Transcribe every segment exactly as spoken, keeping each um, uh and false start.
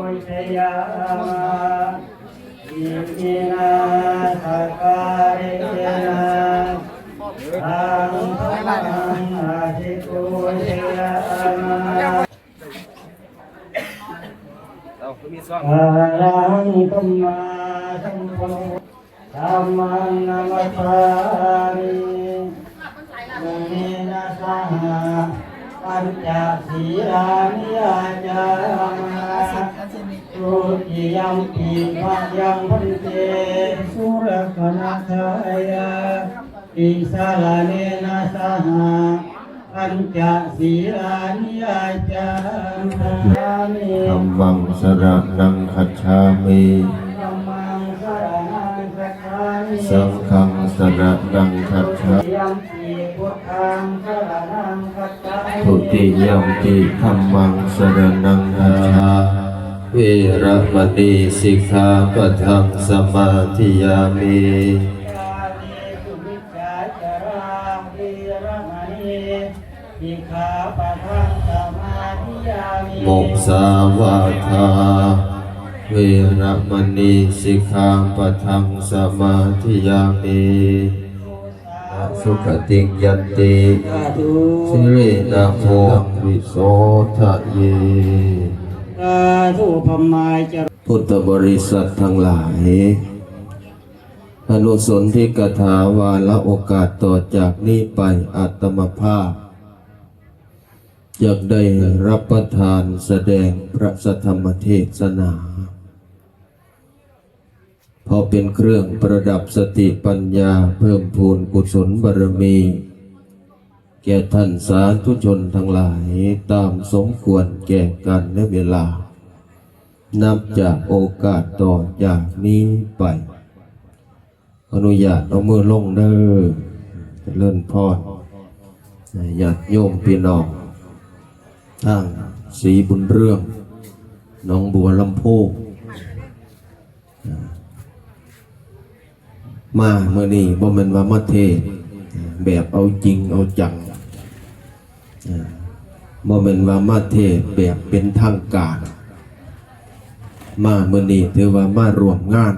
पूजयाम। इमिना सकारेण तां धम्मां अधिपूजयाम। เอา คือมีซ่อง Arahaṃ sammāsambuddho dhammaṃ namassāmi. Iminā saha pañca sīlāni yācāma. Dutiyampi mayaṃ bhante surakkhaṇatthāya tisaraṇena saha pañca sīlāni yācāmi. Dhammaṃ saraṇaṃ gacchāmi. Dhammaṃ saraṇaṃ gacchāmi. Saṅghaṃ saraṇaṃ gacchāmi. Dutiyampi buddhaṃ saraṇaṃ gacchāmi. Dutiyampi dhammaṃ saraṇaṃ gacchāmi. Veramaṇī sikkhāpadaṃ samādiyāmi. Kāmesu micchācārā veramaṇī sikkhāpadaṃ samādiyāmi. Musāvādā veramaṇī sikkhāpadaṃ samādiyāmi. Sugatiṃ yanti sīlena bhogasampadā. Sādhu พระพุทธบริษัททั้งหลาย อนุสนธิกถาวาระโอกาสต่อจากนี้ไป อาตมาภาพ จะได้รับประทานแสดงพระสัทธรรมเทศนา เพราะเป็นเครื่องประดับสติปัญญา เพิ่มพูนกุศลบารมี แก่ท่านสาธุชนทั้งหลาย ตามสมควรแก่กาลและเวลา นับจากโอกาสต่อจากนี้ไป ขออนุญาตเอามือลงเด้อ เจริญพร ญาติโยมพี่น้อง ทางศรีบุญเรือง หนองบัวลำพู มามื้อนี้บ่แม่นว่ามาเทศน์แบบเอาจริงเอาจัง บ่แม่นว่ามาเทศน์แบบเป็นทางการ มามื้อนี้ถือว่ามาร่วมงาน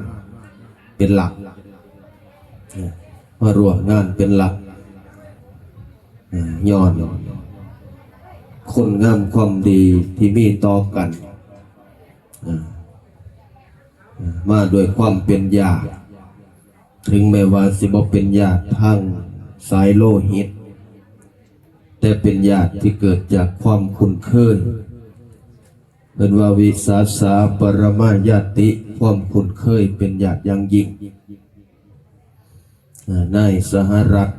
เป็นหลัก มาร่วมงานเป็นหลัก ย้อนคุณงามความดีที่มีต่อกัน มาด้วยความเป็นญาติ ถึงแม้ว่าสิบ่เป็นญาติทางสายโลหิต แต่เป็นญาติที่เกิดจากความคุ้นเคย เพิ่นว่า Visāsā paramā ñāti ความคุ้นเคยเป็นญาติอย่างยิ่ง อ่า นายสหรัฐ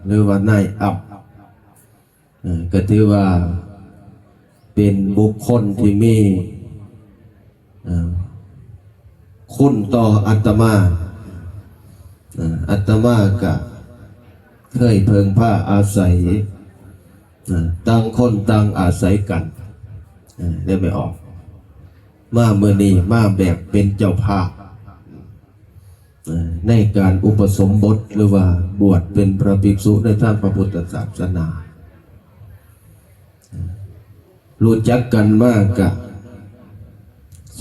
หรือว่านายอับ อ่า ก็ถือว่าเป็นบุคคลที่มี อ่า คุณต่ออาตมา อ่า อาตมาก็เคยเพิ่งพาอาศัย อ่า ต่างคนต่างอาศัยกัน อ่า ได้ไม่ออก มามื้อนี้มาแบบเป็นเจ้าภาพ อ่า ในการอุปสมบทหรือว่าบวชเป็นพระภิกษุในทางพระพุทธศาสนา อ่า รู้จักกันมากะ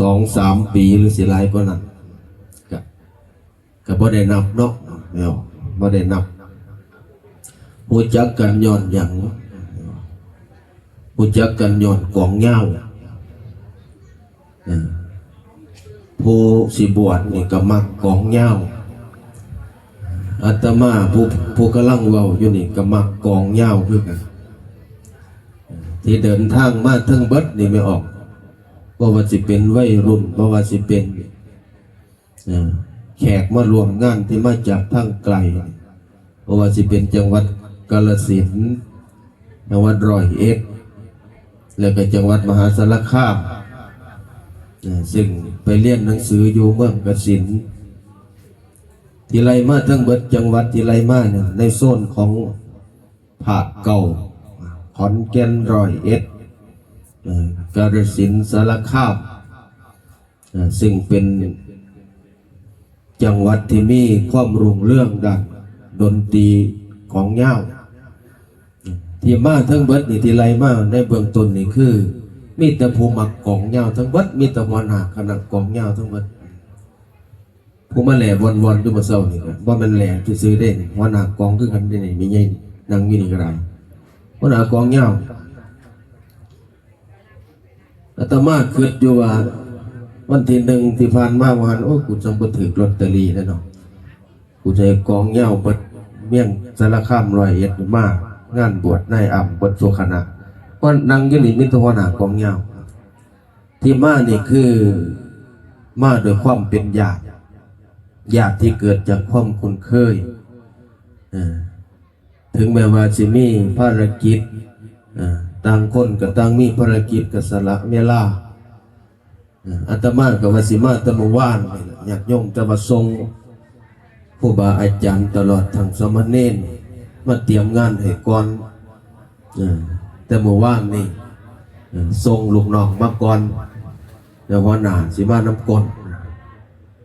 สองสามปีหรือสิหลายกว่านั้น กะ กะบ่ได้นับเนาะ เนาะ บ่ได้นับ รู้จักกันย้อนหยัง รู้จักกันย้อนกลองยาว อ่า ผู้สิบวชนี่ก็มักกลองยาว อาตมาผู้ ผู้กำลังเว้าอยู่นี่ก็มักกลองยาวคือกัน ที่เดินทางมาทั้งเบิดนี่ไม่ออก บ่ว่าสิเป็นวัยรุ่น บ่ว่าสิเป็น อ่า แขกมาร่วมงานที่มาจากทางไกล บ่ว่าสิเป็นจังหวัดกาฬสินธุ์ จังหวัดร้อยเอ็ด แล้วก็จังหวัดมหาสารคาม อ่า ซึ่งไปเรียนหนังสืออยู่เมืองกาฬสินธุ์ ที่ไล่มาทั้งเบิดจังหวัดที่ไล่มาเนี่ย ในโซนของภาคเก้า ขอนแก่น ร้อยเอ็ด เอ่อ กาฬสินธุ์ สารคาม อ่า ซึ่งเป็นจังหวัดที่มีความรุ่งเรืองด้านดนตรีกลองยาว ที่มาทั้งเบิดนี่ ที่ไล่มาในเบื้องต้นนี่คือ มีแต่ผู้มักกลองยาวทั้งเบิด มีแต่หัวหน้าคณะกลองยาวทั้งเบิด ผู้มาแหล่วอนๆอยู่มื้อเช้านี่ก็บ่แม่นแหล่ซื่อๆเด้ หัวหน้ากลองคือกันเด้นี่ มีใหญ่นั่งอยู่นี่ก็ได้ หัวหน้ากลองยาว อาตมาคิดอยู่ว่า วันที่หนึ่งที่ผ่านมาว่าหั่น โอ้ กูจั่งบ่ถืกลอตเตอรี่แท้เนาะ กูจะให้กลองยาวเบิดเมืองสารคาม ร้อยเอ็ด มา งานบวชนายอ่ำเบิดทุกคณะ เพราะนั่งอยู่นี่มีแต่หัวหน้ากลองยาว ที่มานี่คือมาด้วยความเป็นญาติ ญาติที่เกิดจากความคุ้นเคย เออ ถึงแม้ว่าสิมีภารกิจ เออ ต่างคนก็ต่างมีภารกิจก็สละเวลา เออ อาตมาก็ว่าสิมาแต่มื้อวานนี่ล่ะ ญาติโยม แต่ว่าส่งครูบาอาจารย์ตลอดทั้งสามเณรมาเตรียมงานให้ก่อน เออ แต่มื้อวานนี่ เออ ส่งลูกน้องมาก่อน แล้วหัวหน้าสิมานำก้น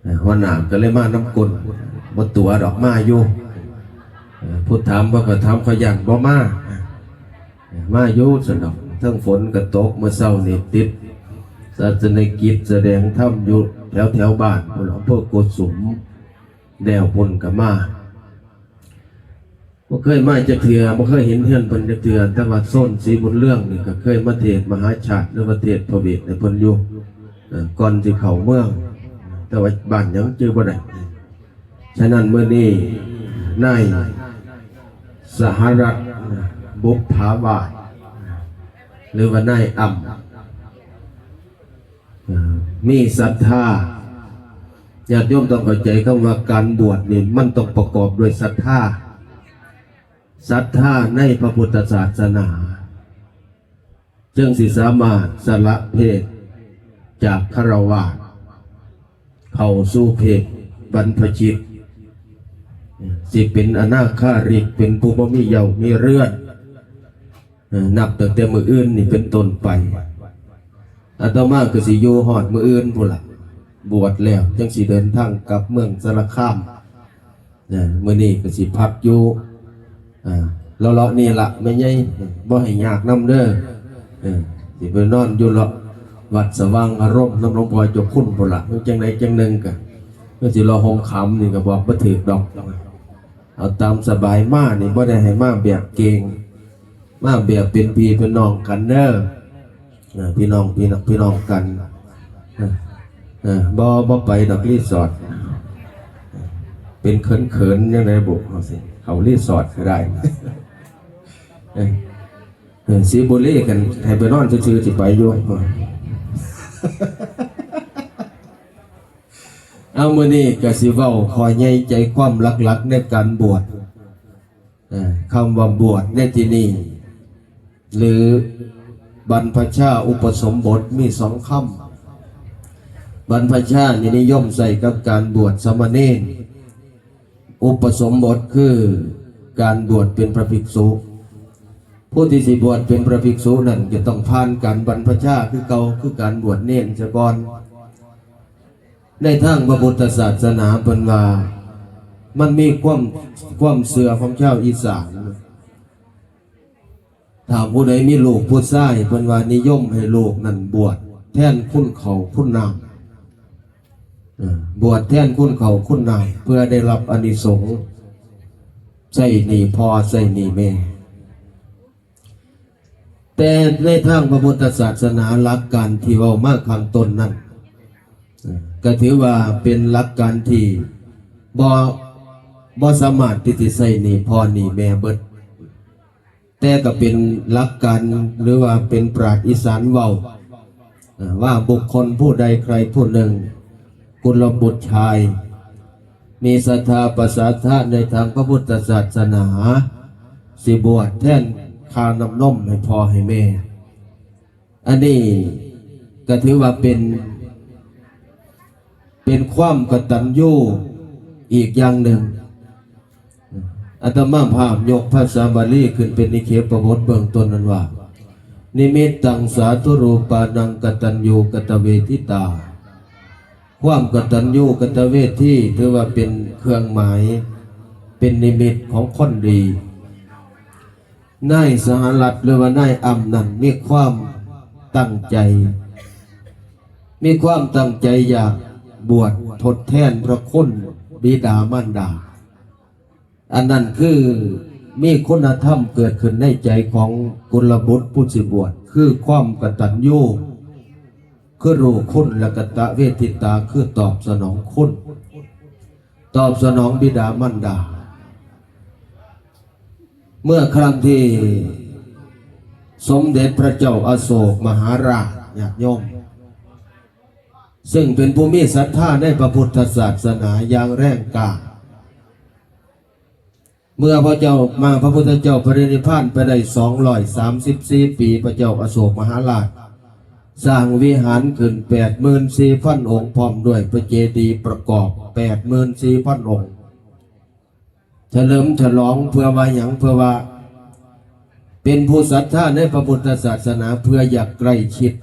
เออ หัวหน้าก็เลยมานำก้น บ่ตั๋วดอก มาอยู่ เออ ผู้ถามเพิ่นก็ถาม เขาย้านบ่มา เออ มาอยู่ซั่นดอก เทิงฝนก็ตก มื้อเช้านี่ติดศาสนกิจแสดงธรรมอยู่แถวๆบ้านพุ้น อำเภอโกสุม แล้วพุ้นก็มา บ่เคยมาจักเทื่อ บ่เคยเห็นเฮือนเพิ่นจักเทื่อ แต่ว่าโซนศรีบุญเรืองนี่ก็เคยมาเทศน์มหาชาติ หรือว่าเทศน์พระเวทให้เพิ่นอยู่ เอ่อ ก่อนสิเข้าเมือง แต่ว่าบ้านหยังจื่อบ่ได้ ฉะนั้นมื้อนี้นายสหรัฐ บุปผาวาส หรือว่านายอ่ำ เอ่อ มีศรัทธา ญาติโยมต้องเข้าใจคำว่าการบวชนี่มันต้องประกอบด้วยศรัทธา ศรัทธาในพระพุทธศาสนา จึงสิสามารถสละเพศจากฆราวาส เข้าสู่เพศบรรพชิต สิเป็นอนาคาริก เป็นผู้บ่มีเหย้ามีเรือน เอ่อ นับตั้งแต่มื้ออื่นนี่เป็นต้นไป อาตมาก็สิอยู่ฮอดมื้ออื่นพุ้นล่ะ บวชแล้วจั่งสิเดินทางกลับเมืองสารคาม เอ่อ มื้อนี้ก็สิพักอยู่ อ่า เลาะๆนี่ล่ะแม่ใหญ่ บ่ให้ยากนำเด้อ เออ สิไปนอนอยู่เลาะวัดสว่างอารมณ์นำหลวงพ่อเจ้าคุณพุ้นล่ะ จั่งใดจั่งหนึ่งก็ ก็สิเลาะห่มขามนี่ก็บอกบ่ถืกดอก เอาตามสบายมานี่ บ่ได้ให้มาแบบเกรง มาแบบเป็นพี่เป็นน้องกันเด้อ เออ พี่น้อง พี่น้อง พี่น้องกัน เออ เออ บ่ บ่ไปดอกรีสอร์ท เป็นเขินๆจั่งใดบุ เอาสิ เข้ารีสอร์ทก็ได้ เออ เออ สิบ่เลกัน ให้ไปนอนซื่อๆ สิไปอยู่ เอา มื้อนี้ก็สิเว้าข้อใหญ่ใจความหลักๆในการบวช เอ่อ คำว่าบวชในที่นี้ หรือบรรพชาอุปสมบทมีสองคำ บรรพชานี่นิยมใช้กับการบวชสามเณร อุปสมบทคือการบวชเป็นพระภิกษุ ผู้ที่สิบวชเป็นพระภิกษุนั้นจะต้องผ่านการบรรพชาคือเก่า คือการบวชเณรซะก่อน ในทางพระพุทธศาสนาเพิ่นว่า มันมีความ ความเชื่อของชาวอีสาน ถ้าผู้ใดมีลูกผู้ชาย เพิ่นว่านิยมให้ลูกนั้นบวชแทนคุณเขาคุณนาง เอ่อ บวชแทนคุณเขาคุณนาง เพื่อได้รับอานิสงส์ ใช้หนี้พ่อใช้หนี้แม่ แต่ในทางพระพุทธศาสนาหลักการที่เว้ามาข้างต้นนั้น เอ่อ ก็ถือว่าเป็นหลักการที่บ่ บ่สามารถที่สิใช้หนี้พ่อหนี้แม่เบิด แต่ก็เป็นหลักการหรือว่าเป็นปราชญ์อีสานเว้า เอ่อ ว่าบุคคลผู้ใดใครผู้หนึ่ง กุลบุตรชาย มีศรัทธาประสาทะในทางพระพุทธศาสนา สิบวชแทนค่าน้ำนมให้พ่อให้แม่ อันนี้ก็ถือว่าเป็น เป็นความกตัญญูอีกอย่างหนึ่ง อาตมาภาพยกภาษาบาลีขึ้นเป็นนิเคปบทเบื้องต้นนั้นว่า นิมิตตังสาธุรูปานังกตัญญูกตเวทิตา ความกตัญญูกตเวทีถือว่าเป็นเครื่องหมาย เป็นนิมิตของคนดี นายสหรัฐหรือว่านายอ่ำนั้นมีความ ตั้งใจ มีความตั้งใจอยากบวชทดแทนพระคุณบิดามารดา อันนั้นคือมีคุณธรรมเกิดขึ้นในใจของกุลบุตรผู้สิบวช คือความกตัญญู คือรู้คุณ และกตเวทิตา คือตอบสนองคุณ ตอบสนองบิดามารดา เมื่อครั้งที่สมเด็จพระเจ้าอโศกมหาราช ญาติโยม ซึ่งเป็นผู้มีศรัทธาในพระพุทธศาสนาอย่างแรงกล้า เมื่อพระเจ้ามา พระพุทธเจ้าปรินิพพานไปได้สองร้อยสามสิบสี่ปี พระเจ้าอโศกมหาราช สร้างวิหารขึ้นแปดหมื่นสี่พันองค์ พร้อมด้วยพระเจดีย์ประกอบแปดหมื่นสี่พันองค์ เฉลิมฉลองเพื่อว่าหยัง เพื่อว่าเป็นผู้ศรัทธาในพระพุทธศาสนา เพื่ออยากใกล้ชิด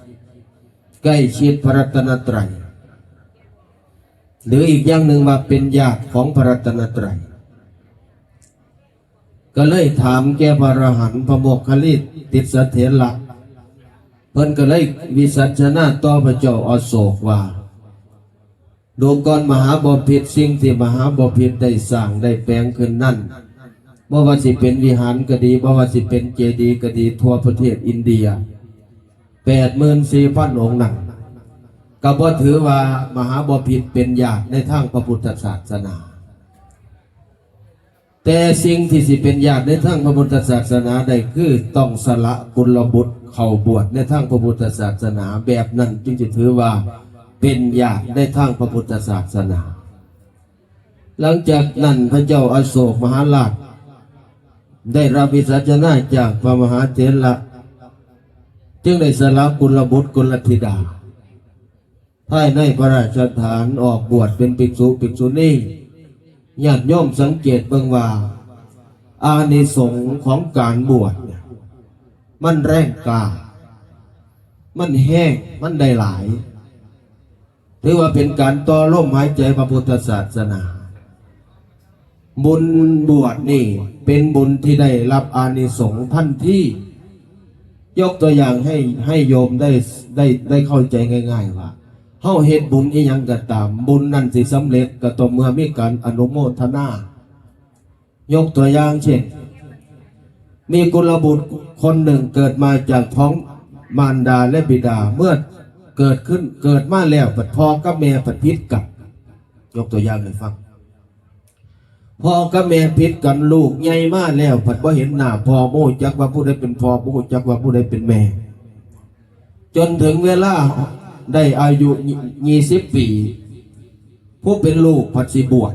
ใกล้ชิดพระรัตนตรัย หรืออีกอย่างหนึ่งว่าเป็นญาติของพระรัตนตรัย ก็เลยถามแก่พระอรหันต์พระโมคคัลลิติสเถระ เพิ่นก็เลยวิสัชนาต่อพระเจ้าอโศกว่า ดูก่อนมหาบพิตร สิ่งที่มหาบพิตรได้สร้างได้แปลงขึ้นนั้น บ่ว่าสิเป็นวิหารก็ดี บ่ว่าสิเป็นเจดีย์ก็ดี ทั่วประเทศอินเดีย แปดหมื่นสี่พันองค์นั้น ก็บ่ถือว่ามหาบพิตรเป็นญาติในทางพระพุทธศาสนา แต่สิ่งที่สิเป็นญาติในทางพระพุทธศาสนาได้ คือต้องสละกุลบุตรเข้าบวชในทางพระพุทธศาสนา แบบนั้นจึงจะถือว่าเป็นญาติในทางพระพุทธศาสนา หลังจากนั้นพระเจ้าอโศกมหาราช ได้รับวิสัชนาจากพระมหาเถระ จึงได้สละกุลบุตรกุลธิดา ภายในพระราชฐานออกบวชเป็นภิกษุภิกษุณี ญาติโยมสังเกตเบิ่งว่า อานิสงส์ของการบวชเนี่ย มันแรงกล้า มันแฮง มันได้หลาย ถือว่าเป็นการต่อลมหายใจพระพุทธศาสนา บุญบวชนี่เป็นบุญที่ได้รับอานิสงส์ทันที ยกตัวอย่างให้ให้โยมได้ได้ได้เข้าใจง่ายๆว่า เฮาเฮ็ดบุญอีหยังก็ตาม บุญนั่นสิสำเร็จก็ต่อเมื่อมีการอนุโมทนา ยกตัวอย่างเช่น มีกุลบุตรคนหนึ่งเกิดมาจากท้องมารดาและบิดา เมื่อเกิดขึ้น เกิดมาแล้ว ผัดพ่อกับแม่ผัดผิดกัน ยกตัวอย่างให้ฟัง พ่อกับแม่ผิดกัน ลูกใหญ่มาแล้ว ผัดบ่เห็นหน้าพ่อ บ่ฮู้จักว่าผู้ใดเป็นพ่อ บ่ฮู้จักว่าผู้ใดเป็นแม่ จนถึงเวลาได้อายุยี่สิบปี ผู้เป็นลูกผัดสิบวช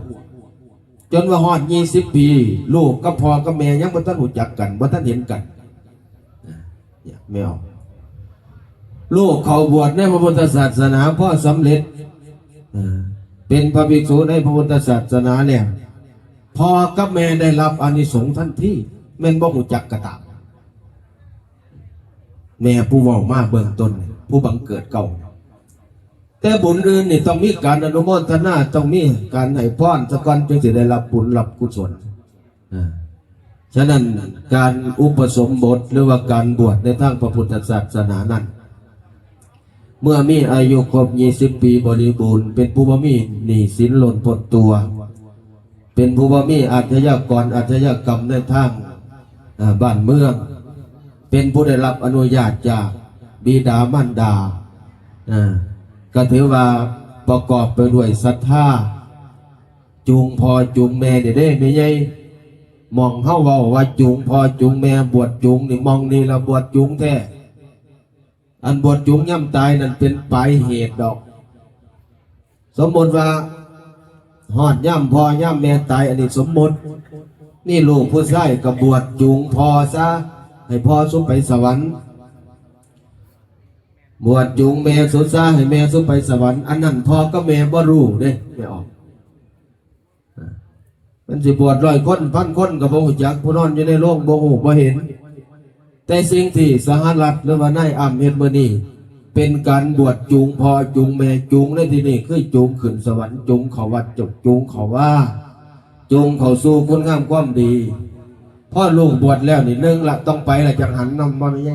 จนว่าฮอดยี่สิบปี ลูกกับพ่อกับแม่ยังบ่ทันรู้จักกัน บ่ทันเห็นกัน เนี่ย แม่ออก ลูกเข้าบวชในพระพุทธศาสนา พอสำเร็จ เอ่อ เป็นพระภิกษุในพระพุทธศาสนาแล้ว พ่อกับแม่ได้รับอานิสงส์ทันที แม่นบ่รู้จักก็ตาม แม่ผู้เว้ามาเบื้องต้น ผู้บังเกิดเกล้า แต่บุญอื่นนี่ต้องมีการอนุโมทนา ต้องมีการให้พรซะก่อน จึงสิได้รับบุญรับกุศล อ่า ฉะนั้นการอุปสมบทหรือว่าการบวชในทางพระพุทธศาสนานั้น เมื่อมีอายุครบยี่สิบปีบริบูรณ์ เป็นผู้บ่มีหนี้สินล้นพ้นตัว เป็นผู้บ่มีอาชญากรอาชญากรรมในทาง อ่า บ้านเมือง เป็นผู้ได้รับอนุญาตจากบิดามารดา อ่า ก็ถือว่าประกอบไปด้วยศรัทธา จูงพ่อจูงแม่นี่เด้ แม่ใหญ่ หม่องเฮาเว้าว่าจูงพ่อจูงแม่ บวชจูงนี่ หม่องนี่ละบวชจูงแท้ อันบวชจูงยามตายนั่นเป็นปลายเหตุดอก สมมติว่าฮอดยามพ่อยามแม่ตาย อันนี้สมมติ นี่ลูกผู้ชายก็บวชจูงพ่อซะ ให้พ่อสุไปสวรรค์ บวชจูงแม่สุซะ ให้แม่สุไปสวรรค์ อันนั้นพ่อกับแม่บ่รู้เด้ ไม่ออก มันสิบวชร้อยคนพันคนก็บ่ฮู้จัก ผู้นอนอยู่ในโรงบ่ฮู้บ่เห็น แต่สิ่งที่สหรัฐหรือว่านายอ้ำเฮ็ดมื้อนี้ เป็นการบวชจูงพ่อจูงแม่ จูงในที่นี้คือจูงขึ้นสวรรค์ จูงเข้าวัด จูงเข้าว่า จูงเข้าสู่คุณงามความดี พอลูกบวชแล้วนี่ หนึ่งละต้องไปละจังหันนำบ่แม่นไง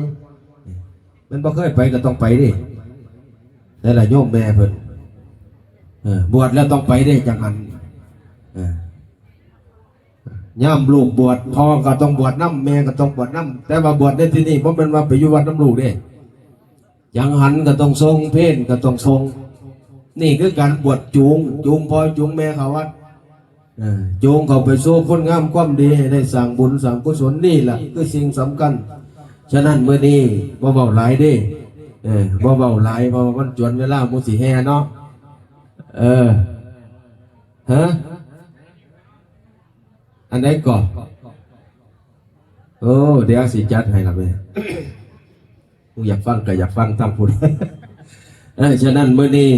มันบ่เคยไปก็ต้องไปเด้ นั่นแหละโยมแม่เพิ่น เออ บวชแล้วต้องไปเด้ จังหัน เออ ยามลูกบวช พ่อก็ต้องบวชนำ แม่ก็ต้องบวชนำ แต่ว่าบวชในที่นี่บ่แม่นว่าไปอยู่วัดนำลูกเด้ จังหันก็ต้องส่ง เพลก็ต้องส่ง นี่คือการบวชจูง จูงพ่อจูงแม่เข้าวัด เออ จูงเข้าไปสู่คุณงามความดี ให้ได้สร้างบุญสร้างกุศล นี่แหละคือสิ่งสำคัญ ฉะนั้นมื้อนี้บ่เว้าหลายเด้ เออ บ่เว้าหลาย เพราะว่ามันจวนเวลาหมู่สิแห่เนาะ เออ ฮะ อันใดก่อน โอ้ เดี๋ยวสิจัดให้ละแม่ ผู้อยากฟังก็อยากฟังตามผู้ เออ ฉะนั้นมื้อนี้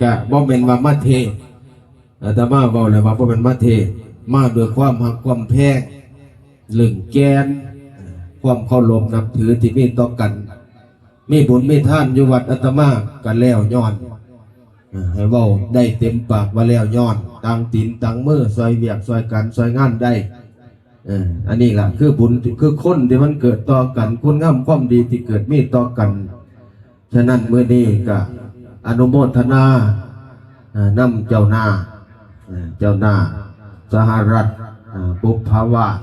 ก็บ่แม่นว่ามาเทศน์ อาตมาเว้าแล้วว่าบ่แม่นมาเทศน์ มาด้วยความฮักความแพง เรื่องแก่น ความเคารพนับถือที่มีต่อกัน มีบุญมีทานอยู่วัดอาตมาก็แล้วย้อน เออ ให้เว้าได้เต็มปากว่าแล้วย้อน ตั้งตีนตั้งมือ ซอยเวียกซอยการซอยงานได้ เออ อันนี้ล่ะคือบุญ คือคนที่มันเกิดต่อกัน คุณงามความดีที่เกิดมีต่อกัน ฉะนั้นมื้อนี้ก็อนุโมทนา เอ่อนำเจ้าหน้า เอ่อเจ้าหน้า สหรัฐ เอ่อบุพภาวาส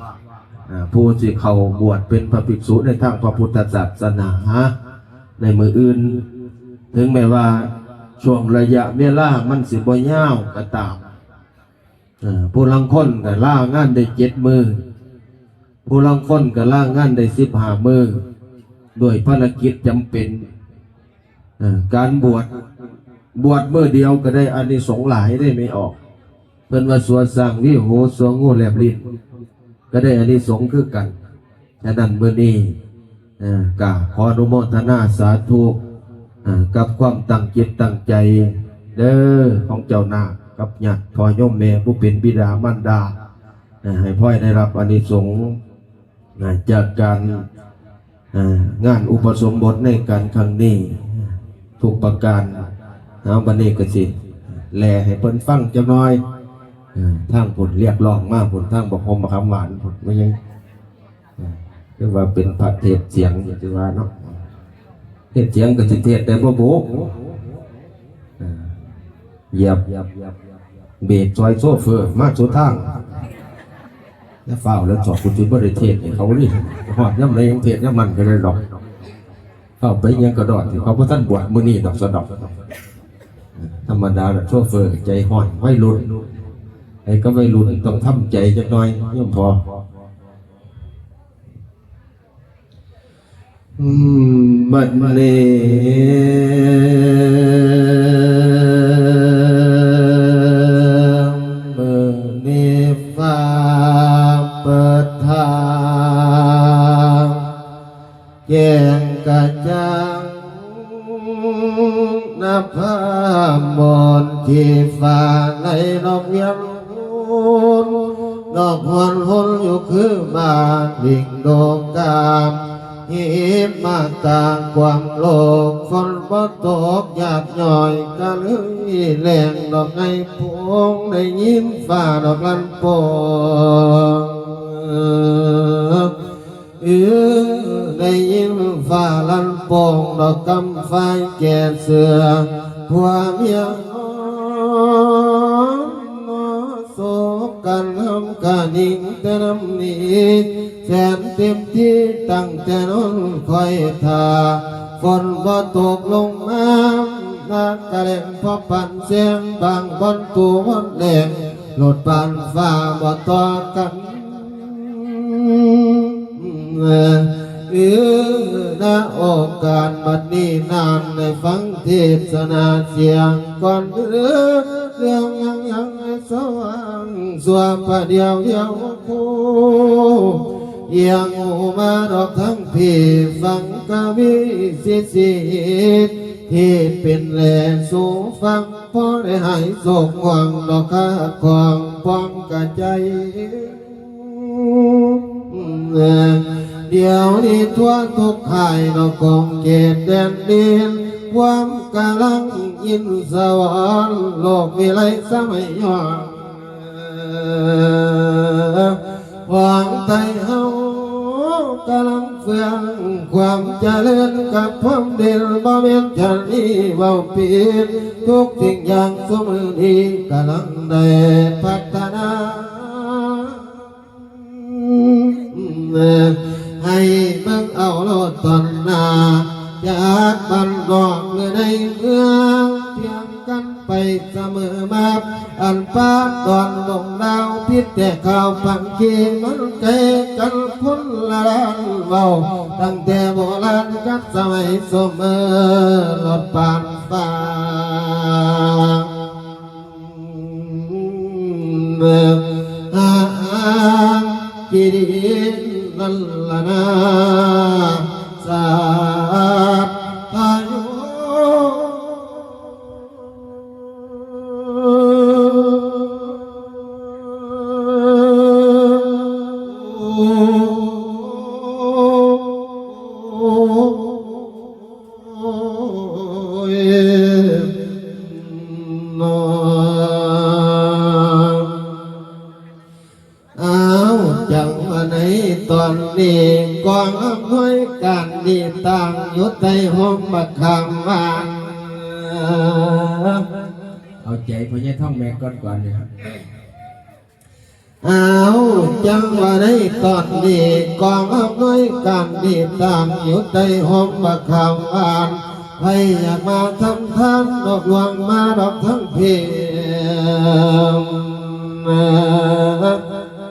เอ่อผู้ที่เข้าบวชเป็นพระภิกษุในทางพระพุทธศาสนา ในมื้ออื่น ถึงแม้ว่าช่วงระยะเวลามันสิบ่ยาวก็ตาม เอ่อผู้ลางคนก็ลางานได้เจ็ดมื้อ ผู้ลางคนก็ลางานได้สิบห้ามื้อ ด้วยภารกิจจำเป็น เอ่อการบวช บวชมื้อเดียวก็ได้อานิสงส์หลายได้ไม่ออก เพิ่นว่าสัวช้างวีโห สัวงูแลบลิ้น ก็ได้อานิสงส์คือกัน ฉะนั้นมื้อนี้ เอ่อกราบขออนุโมทนาสาธุ เอ่อกับความตั้งจิตตั้งใจ เด้อ ของเจ้านาคกับญาติพ่อโยมแม่ผู้เป็นบิดามารดา เอ่อให้พ่อยได้รับอานิสงส์ นะจากการ อ่างานอุปสมบทในการครั้งนี้ ทุกประการ เอาบัดนี้ก็สิแลให้เพิ่นฟังจักหน่อย อ่าทางพุ้นเรียกร้องมาพุ้น ทางบักหอมบักขามหวานพุ้น ว่ายัง อ่าคือว่าเป็นพระเทศน์เสียงอยู่ที่ว่าเนาะ เทศน์เสียงก็สิเทศน์ได้บ่บุ อ่า เหยียบเบรกซอยโชเฟอร์มาสุดทาง อย่าฟ้าวแล้ว จอด กูสิบ่ได้เทศน์ให้เขานี่ ฮอดยามใดยังเทศน์ยามนั้นก็ได้ดอก เข้าไปยังกระดอดที่เขาบ่ทันบวชมื้อนี้ดอกสะดอก ธรรมดาล่ะ โชเฟอร์ใจฮ้อน วัยรุ่น ไอ้ก็วัยรุ่นต้องทำใจจักหน่อย โยมพ่อ อืม บัดนี้ มื้อนี้ฟ้าเปิดทาง แจ้งกระจ่าง นภาพมนต์ที่ฟ้าไหลนอกเวียน ดอกฮอนฮนอยู่คือบ้านวิ่งโดกาม หิมะตางความโลก ฝนบ่ตกหยาดย้อย กะเลยแลงดอกไงพง ได้ยินฟ้าดอกลั่นโปง เออ ได้ยินฟ้าลั่นโปง ดอกกำไฟแก่เสือ ผัวเมีย โศกกันทำกะนิ่งแต่น้ำนี้ แสนเต็มที่ตั้งแต่นอนคอยท่า ฝนบ่ตกลงมา นักกะแหล่งพอปันแสง บางบอนตูบอนแดง โลดปานฟ้าบ่ต่อกัน เออ ณ โอกาสบัดนี้นานได้ฟังเทศนาเสียงก่อนเด้อ เรื่องยังยังสว่างสัวประเดี๋ยวเดียวคู่ เอียงหูมาดอกทั้งพี่ฟังกวีสิสิที่เป็นแหล่สู่ฟัง พอได้หายโศกห่วงดอกข้าของปองกะใจ เดี๋ยวนี้ทั่วทุกข่ายดอกของเขตแดนดิน ความกำลังอินสวรรค์โลกวิไลสมัยย้อน ของไทยเฮา กำลังเฟื่องความเจริญกับความเด่นบ่แม่นจะนี้เว้าผิดทุกสิ่งอย่างซุมื้อนี้กำลังได้พัฒนา ให้เบิ่งเอาโลดตอนหน้า จากบ้านนอกหรือในเมืองเพียงกันไปเสมอมา อันปาดอนดงดาวพิษแต่ข่าวผังเกมันไกลกันคนละด้านเว้า ตั้งแต่โบราณกับสมัยสมเมอรถปานฟ้า อากิรินัลลนา สาพายุ โอ้ย อ้าว จังหวะในตอนนี้ กองอำนวยการดีตั้งอยู่ใต้ห้องบักขามหวาน เอาใจพ่อใหญ่ท่องแม่ก่อนก่อนเลยครับ อ้าว จังหวะในตอนนี้ กองอำนวยการดีตั้งอยู่ใต้ห้องบักขามหวาน ใครอยากมาทำทานดอกหลวงมาดอกทั้งเพลง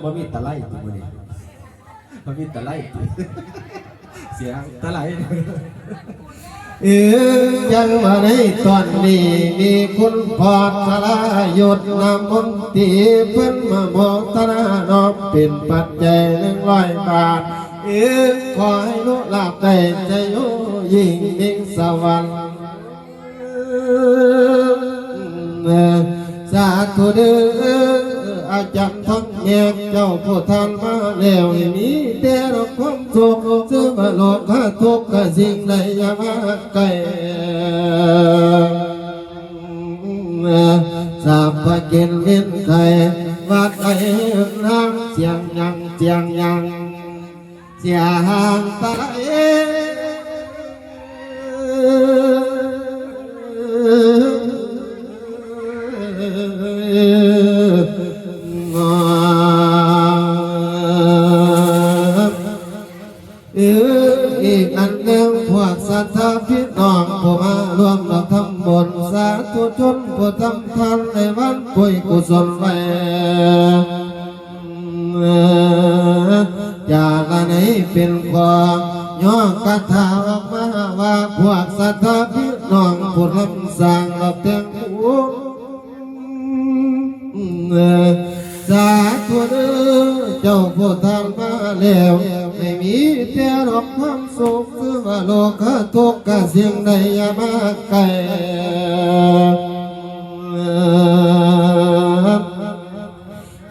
บ่มีตะไลติมื้อนี้ บ่มีตะไลติ เสียงตะไล เออ จังว่าในตอนนี้มีคุณพ่อสรายุทธนามนตรีเพิ่นมาโมทนาน้อมเป็นปัจจัยหนึ่งร้อยบาท เออ ขอให้ลูกหลานได้จะอยู่ยิ่งนิ่งสวรรค์ สาธุเด้อ อาจารย์ทองแยกเจ้าผู้ท่านมาแล้ว ให้มีแต่ดอกความสุข ซึ่งว่าโลกทุกข์กะสิ่งใดอย่ามาไกล สาพกินเว้นไข่ วัดไอ้น้ำเสียงยังเสียงยัง เสียห่างตาย เออ อีกอันหนึ่งพวกศรัทธาพี่น้องผู้มาร่วมเราทำบุญ สาธุชนผู้ทำทานในวันกุยกุศลไว้ จากอันไหนเป็นของย่อคาถาออกมาว่าพวกศรัทธาพี่น้องผู้ร่ำสร้างเราแต่งบุญ สาธุเด้อ เจ้าผู้ทานมาแล้ว ให้มีแต่ดอกความสุข คือว่าโลกทุกข์กะสิ่งใดอย่ามาไกล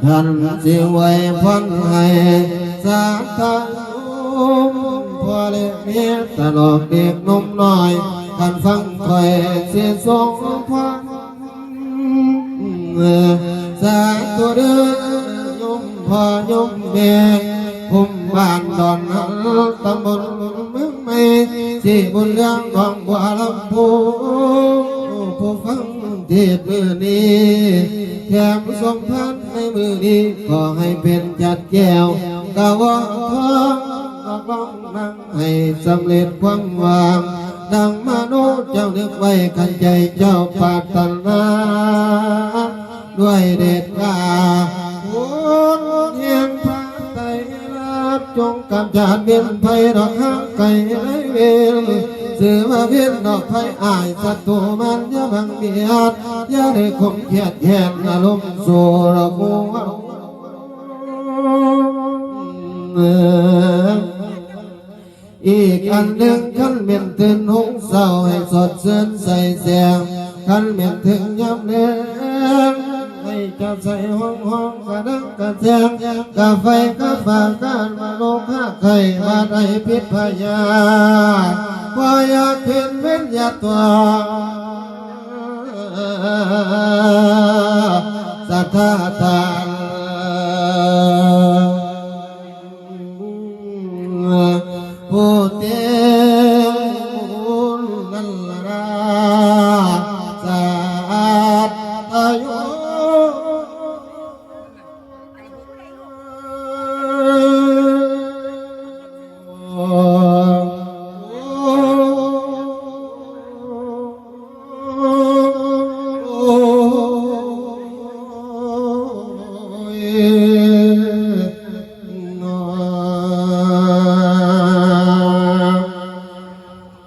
ท่านสิอวยพรให้สาธุพ่อและแม่ตลอดเด็กหนุ่มน้อย ท่านฟังคอยสิส่งพร สาธุเด้อโยมพ่อโยมแม่ ภูมิบ้านดอนหันตำบลเมืองใหม่ ที่บุญเรืองของบัวลำพู ผู้ฟังเทศน์มื้อนี้ แถมสมพันธ์ในมื้อนี้ ขอให้เป็นจัดแก้ว กะว่าทองนักร้องนั่ง ให้สำเร็จความหวัง ดังมโนเจ้านึกไว้ ขันใจเจ้าปรารถนา ด้วยเดชกล้า คุณแห่งพระไตรลักษณ์ จงกำจัดเวรภัยดอกห่างไกลในเวร สื่อว่าเวรดอกภัยอ้ายศัตรูมันอย่าบังเบียด อย่าได้คมเขียดแค้นอารมณ์สู่ดอกบัว อีกอันหนึ่ง คันแม่นตื่นหงเศร้าให้สดชื่นใสแสง คันแม่นถึงยามแลงให้เจ้าใส่ห้องห้องกะดังกะแจง กะไฟกะฟ้ากันมาโลกาไข่มาได้พิษพยาธิ พออยากเห็นเว้นอยากตัว ศรัทธาทาน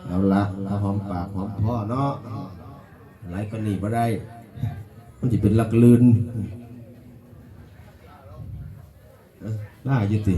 เอาละเอาหอมปากหอมคอเนาะ หลายกว่านี้บ่ได้ มันสิเป็นหลักลื่น เออ ล่าอยู่ติ